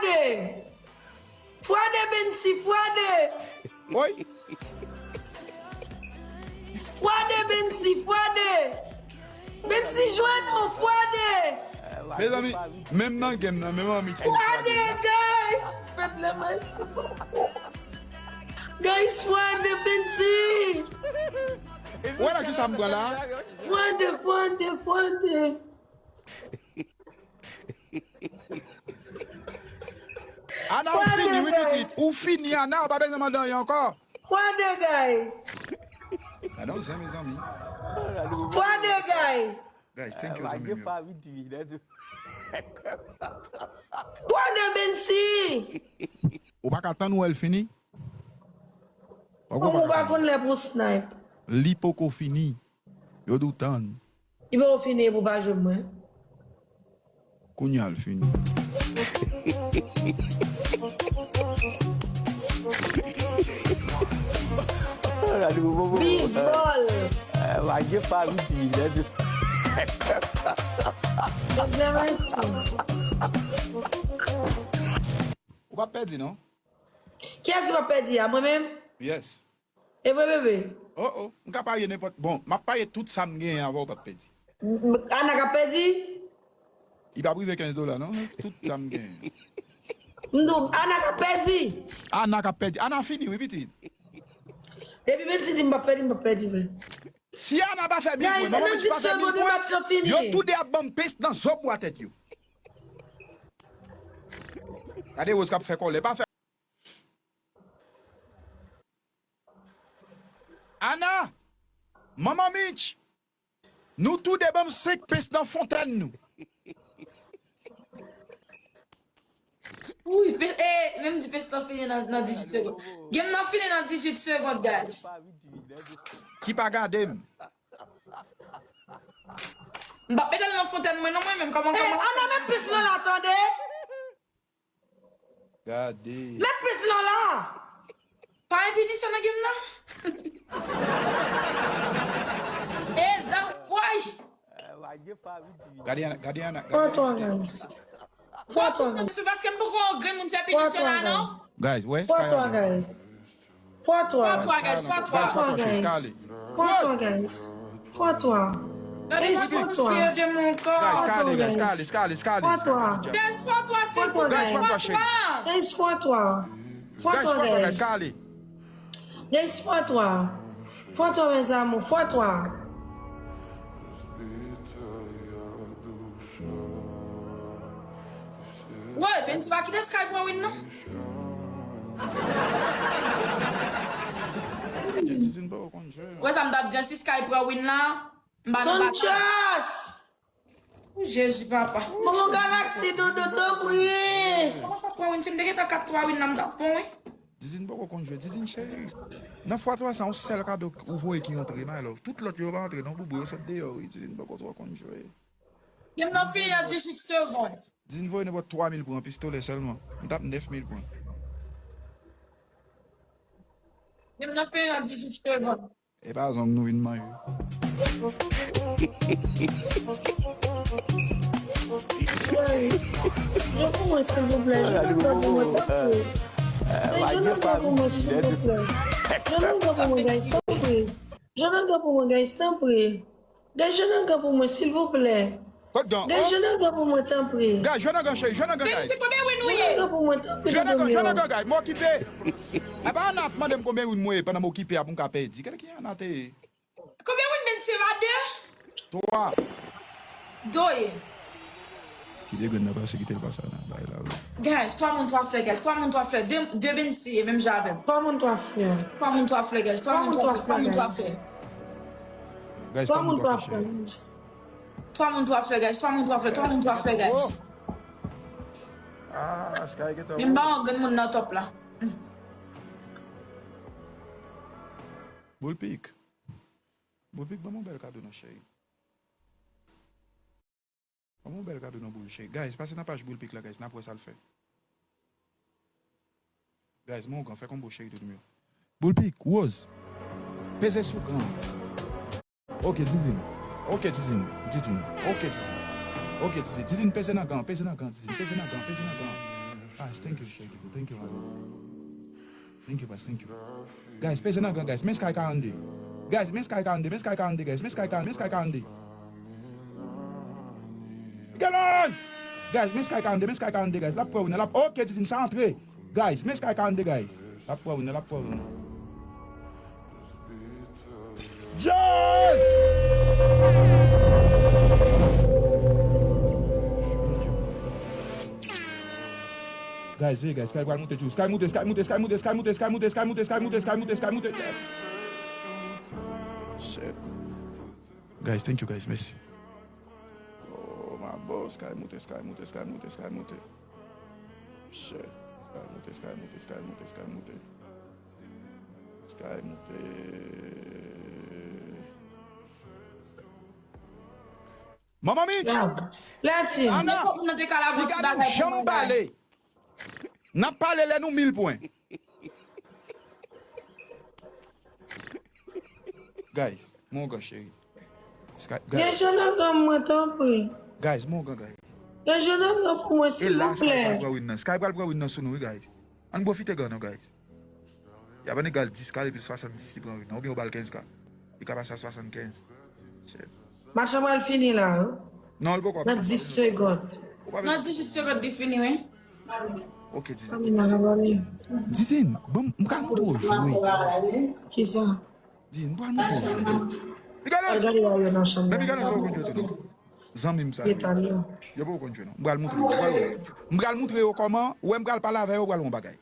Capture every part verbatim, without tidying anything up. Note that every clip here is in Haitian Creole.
Fwade! Fwade Bensi, fwade! Woy! Fwade Bensi, fwade! Bensi jwenn ou, fwade! Mezanmi, menm nan game nan, menm anmi ki Fwade, guys! Fèt lè mwen si. Guys, fwade Bensi! Ou wè nan ki sa m pran la? Fwade, fwade, fwade! Ana, ou fini, wi pitit. Ou fini, Ana, ou pa bezwen mande anyen ankò. Fwade, guys! Gade yon zen, mezanmi. Fwade, guys! Guys, thank you, zanmi m yo. Fwade Bensi! Ou pa ka tann wè l fini? Ou pa konn lè pou snipe. Li poko fini. Yo di w tann. Li poko fini pou pa jwe mwen. Kounye a l fini. Bisbòl! Wage pa viti. Egzanmen si. Ou p ap pèdi non. Kiyès ki p ap pèdi a? Mwen menm? Yes. E vre bebe? Oh oh, m ka parye nenpòt. Bon, m ap parye tout sa m genyen avè w p ap pèdi. Ana k ap pèdi? Li p ap rive kenz dola non, tout sa m genyen. M di w, Ana k ap pèdi? Ana k ap pèdi. Ana fini wi pitit. Depi Bensi di m p ap pèdi, m p ap pèdi vre. Si Ana pa fè mil Guys, pwen, manman nan Mitch pa dis fè mil segonn, match lan pwen, fini. Yo tou de ap ban m pens nan zo bwa tèt yo. Gade Rose k ap fè kòlè, pa fè. Ana, manman Mitch, nou tou de ban m senk pens nan fontèn nou. Wi, pe- eh, menm di pes lan fini nan, nan dizuit segonn. Game nan fini nan dizuit segonn, guys. Ki pa gade m. M p ap mete l nan fontèn mwen non, mwen menm kòman Eh, kòman. Ana met pis lan la, tande. Gade. Met pis lan la. Pa gen pinisyon nan game nan. E zan, woy. Gade Ana, gade Ana. Fwa twa, guys. Fwa twa, guys. Se paske m poko wè yon grenn moun fè pinisyon la non. Guys, wè. Fwa twa, guys. Fwa twa. Fwa twa, guys, fwa twa. Fwa twa, guys. Fwa twa, guys. Fwa twa. Guys, fwa twa. Guys, kale, guys, kale, kale, kale. Fwa twa. Guys, fwa twa, silvouplè, Guys, fwa fwa twa. twa. Guys, fwa twa. Fwa Guys, twa, fwa twa, guys, guys. kale. Guys, fwa twa. Fwa twa, mes amours, fwa twa. Woy, Bensi pa kite Sky pran win non. Tizin pa konn jwe. Wè sa m t ap di an, si Sky pran win la, m pa nan batay. Sanchez! O Jezi papa. Maman Galaxy, dodo, tanpri. Kòman sa pran win? Si m te gentan kat twa win la, m t ap bon wi. Tizin poko konn jwe, Tizin cheri. Nan fwa twa sa, yon sèl kado ou voye ki rantre, my love. Tout lòt yo pa rantre non, boubou yo sot deyò wi. Tizin poko twò konn jwe. Game nan fini nan dizuit segonn. Tizin voye nenpòt twa mil pou yon pistolè sèlman. M t ap nèf mil pwen. Game nan fini nan dizuit segonn. E pa zong nou vin manje. Jwe pou mwen, silvouplè. Jwe nan gòl pou mwen, tanpri. Jwe nan gòl pou mwen, silvouplè. Jwe nan gòl pou mwen, guys, tanpri. Jwe nan gòl pou mwen, guys, tanpri. Guys, jwe nan gòl pou mwen, silvouplè. Guys, jwe nan gòl pou mwen, tanpri. Guys, jwe nan gòl, cheri, jwe nan gòl, guys. Bensi, konbyen win ou Jwe nan ye? gòl pou mwen, tanpri, Jwe nan dodo gòl, jwe nan mwen. Gòl, guys. M okipe. E pa Ana ap mande m konbyen win mwen ye pandan m okipe a pou m ka pèdi. Gade ki Ana te ye. Konbyen win Bensi ye, pa de? Twa. Do ye. Kite grenn nan pase, kite l pase Ana. Bay la wi. Guys, twa moun twa flè, guys. Twa moun twa flè. De, de Bensi ye, menm jan avè m. Twa moun twa flè. Twa moun twa flè, guys. Twa moun twa flè, twa moun twa flè. Guys, Twa pa moun moun twa twa flè. flè. Twa moun twa flè, guys. Twa moun twa flè, twa moun twa flè, guys. Ah, Sky gentan. Men m pa wè grenn moun nan top la. Boulpik. Boulpik, ban m yon bèl kado non, cheri. Ban m yon bèl kado non, Boul, cheri. Guys, pase nan paj Boulpik la, guys, n ap wè sa l fè. Guys, mon gran, fè konbo, cheri, tout m yo. Boulpik, Rose. Peze sou gran. Ok, Tizin. Ok, Tizin. Tizin. Ok, Tizin. Ok, Tizin. Tizin, peze nan gan, peze nan gan, Tizin. Peze nan gan, peze nan gan. Ah, Thank you, Sherry. Thank you, man. Thank you, boss. Thank you. Guys, peze nan gran, guys. Men Sky karannde. Guys, men Sky karannde, men Sky karannde, guys. Men Sky karannde, men Sky karannde. Guys, men Sky karannde, men Sky karannde, guys. L ap pran win nan, l ap, ok, Didine, sa antre. Guys, men Sky karannde, guys. L ap pran win nan, l ap pran win nan. Yes! Guys, veye, guys, Sky pral moute tou. Sky moute, Sky moute, Sky moute. Shit. Guys, thank you, guys. Mèsi. Oh, my boss, Sky moute, Sky moute, Sky moute, Sky moute. Shit. Sky moute, Sky moute, Sky moute, Sky moute. Sky moute. Manman Mitch! Ana, piga nou janm pale. N ap pale lè nou mil pwen. Guys, m ongan, cheri. Sky, guys. Gen Jonathan mwen, tanpri. Guys, m ongan, guys. Gen Jonathan pou mwen, silvouplè. E la, Sky pral pran win nan. Sky pral pran win nan sou nou, wi, guys. Ann pwofite, guys, non, guys. Y ap ann egal dis, kale pil swasanndis, li pran win nan. Oubyen ou ba l kenz K. Li ka pase a swasannkenz. Shit. Match la pral fini la, wi. Non, li poko ap fini. Nan dis segonn. Nan dizuit segonn, li fini, wi. Ok, Didine. Didine, bon, m pral montre w jwe. Kisa? Didine, m pral montre w jwe. Miguel Ange! Men Miguel Ange, ou konn jwe tou, non? Zanmi m sa yo. Yo poko konn jwe, non. M pral montre yo. M pral montre yo kòman. Ou wè, m pral pale avè yo, ou pral wè yon bagay.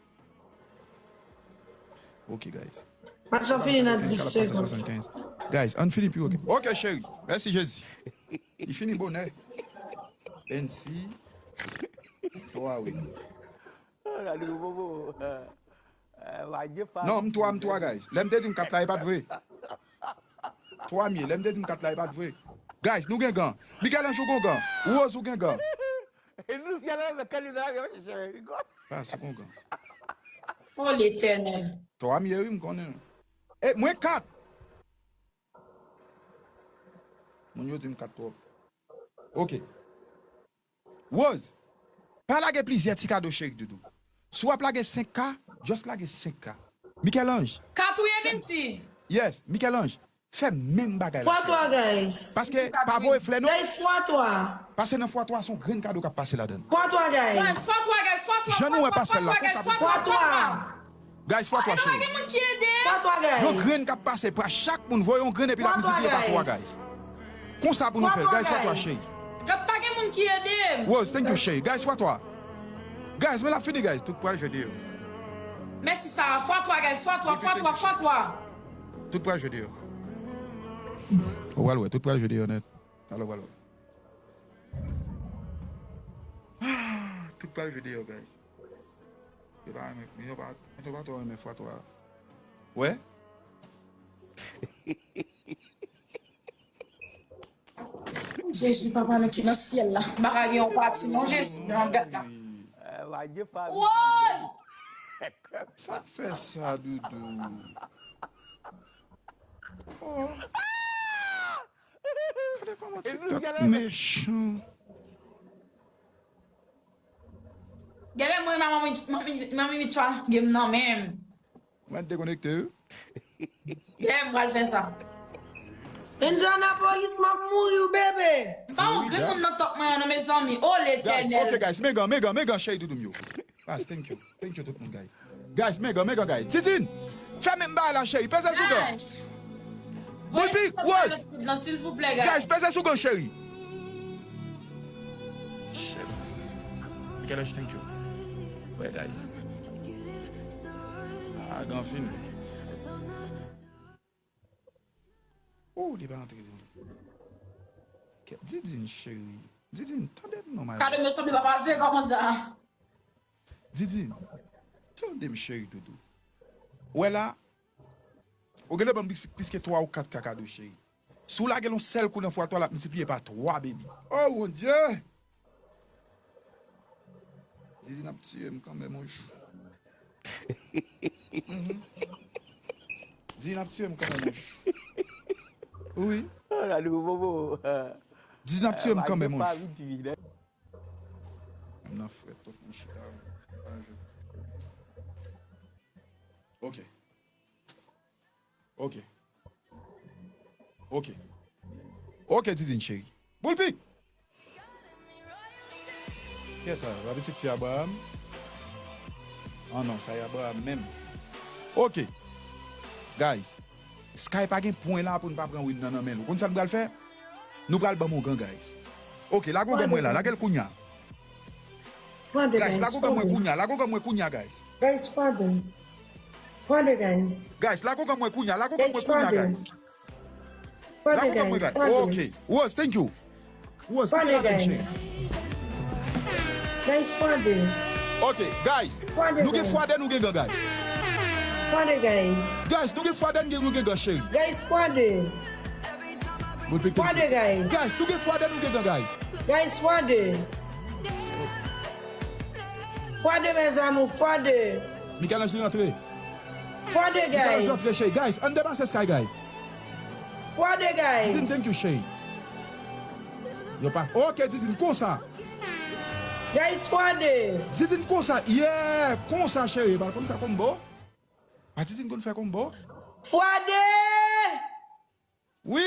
Ok, guys. Match la fini nan dis segonn. Guys, ann fini pi, ok. Ok, cheri. Mèsi, Jezi. Li fini bonè. Vennsis. Twa, wi. Non, m twa, m twa, guys. Lè m te di m kat la, e pa t vre. Twa m ye. Lè m te di m kat la, e pa t vre. Guys, nou gen gan. Miguel Ange, ou gen gan. Rose, ou gen gan. E nou fè la, men kandida la, men chèchè, wi, kwa. Pas ou konn gan. O Letènèl. Twa m ye, wi, m konnen. E mwen kat. Moun yo di m kat twòp. Ok. Rose, pa lage plizyè ti kado, cheri doudou. Si w ap lage senk K, just lage senk K. Michel-Ange. Kat ou ye, Minty? Yes, Michel-Ange. Fè menm bagay la, cheri. Fwa twa, guys. Paske pa voye flè, non. Guys, fwa twa. Paske nan fwa twa, se yon grenn kado k ap pase ladan l. Fwa twa, guys. Guys, fwa twa, guys, fwa twa, fwa twa, fwa twa, guys, fwa twa, fwa twa. Guys, fwa twa, cheri. Pa gen moun ki ede. Fwa twa, guys. Yon grenn k ap pase, pa chak moun voye yon grenn epi l ap miltipliye pa twa, guys. Konsa pou nou fè, guys, fwa twa, cheri. Gad, pa gen moun ki ede m. Rose, thank you, cheri. Guys, fwa twa. Guys, men l ap fini, guys. Tout pral jwe deyò. Mèsi, Sarah. Fwa twa, guys. Fwa twa, fwa twa, fwa twa. Tout pral jwe deyò. Ou pral wè, tout pral jwe deyò nèt. Alò, ou pral wè. Tout pral jwe deyò, guys. Yo pa renmen, yo pa, yo pa twò renmen fwa twa. Wè? Jezi, papa nou ki nan syèl la. M pa ka gen yon pati, non, Jezi, nan gad la. Woy! Sa k fè sa, doudou? Oh. Gade kòman TikTok mechan. Gade mwen, manmi, manmi, manmi Mitchell gen m nan men m. Mwen dekonekte, wi. Gade m pral fè sa. Indianapolis, m ap mouri, wi, bebe. M pa yon grenn moun nan top mwen an, non, mezanmi. O Letènèl. Ok, guys, men gan, men gan, men gan, cheri doudou m yo. Guys, thank you. Thank you, tout moun, guys. Guys, men gan, men gan, guys. Didine, fè menm bagay la, cheri. Peze sou gan. Guys. Voye Rose. Silvouplè, guys. Guys, peze sou gan, cheri. Shit. Michel-Ange, thank you. Wè, guys. Ah, gan fini. Oh, li pa antre, Didine. Didine, cheri. Didine, tande m non, my love. Kado m yo sanble pa pase, kòman sa? Didine, tande m, cheri doudou. Ou wè la, ou genlè ban m plis, plis ke twa ou kat K kado, cheri. Si w lage l yon sèl kou nan fwa twa, l ap miltipliye pa twa, baby. Oh, mon Dieu! Didine ap tiye m kanmenm, wi. Mhm. Didine ap tiye m kanmenm, wi. Wi. Didine ap tiye m kanmenm, wi. M nan frèt, tout moun chita. Ok. Ok. Ok. Ok, Didine cheri. Boulpi! Kiyès sa? Pa pitit fi Abraham? Ah non, sa e Abraham menm. Ok. Guys, Sky pa gen pwen la pou n pa pran win nan nan men l. Ou konn sa n pral fè? Nou pral ban m yon gan, guys. Ok, lage yon gan mwen la, lage l kounya. Guys, lage yon gan mwen kounya, lage yon gan mwen kounya, guys. Guys, fwa de. Fwa de, guys. Guys, lage yon gan mwen kounya, lage yon gan mwen kounya, guys. Fwa de, guys. Fwa de. Ok. Rose, thank you. Rose, fwa de, guys. Guys, fwa de. Ok, guys. Nou gen fwa de, nou gen gan, guys. Fwa de, guys. Guys, nou gen fwa de, nou gen, nou gen gan, cheri. Guys, fwa de. Fwa de, guys. Guys, nou gen fwa de, nou gen gan, guys. Guys, fwa de. Fwa de, mes amours, fwa de. Michel-Ange li rantre. Fwa de, guys. Michel-Ange rantre, cheri. Guys, ann depase Sky, guys. Fwa de, guys. Didine, thank you, cheri. Yo pa, ok, Didine, konsa. Guys, fwa de. Didine, konsa. Yeah, konsa, cheri. Pa konn fè konbo. Pa Didine konn fè konbo. Fwa de. Wi!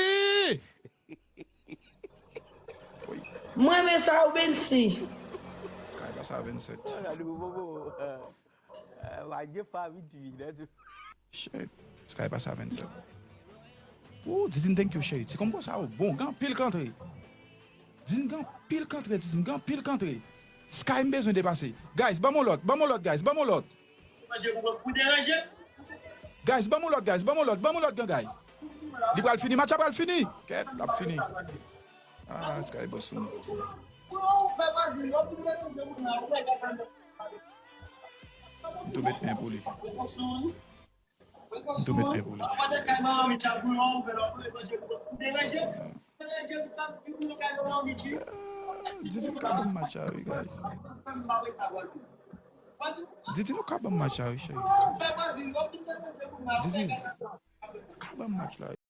Mwen renmen sa, ou Bensi. Sky pase a vennsèt. Shit. Sky pase a vennsèt. Ooh, Didine, thank you, cheri. Ti konbo sa yo bon, gen anpil k antre. Didine, gen anpil k antre, Didine, gen anpil k antre. Sky, m bezwen depase. Guys, ban m yon lòt, ban m yon lòt, guys, ban m yon lòt. Guys, ban m yon lòt, guys, ban m yon lòt, ban m yon lòt, guys. Li pral fini, match la pral fini. Kèt, l ap fini. Ah, Sky boss nou. M tou met men pou li. M tou met men pou li. Didi, nou ka ban m match la, wi, guys. Didi, nou ka ban m match la, wi, cheri. Didi, nou ka ban m match la, wi.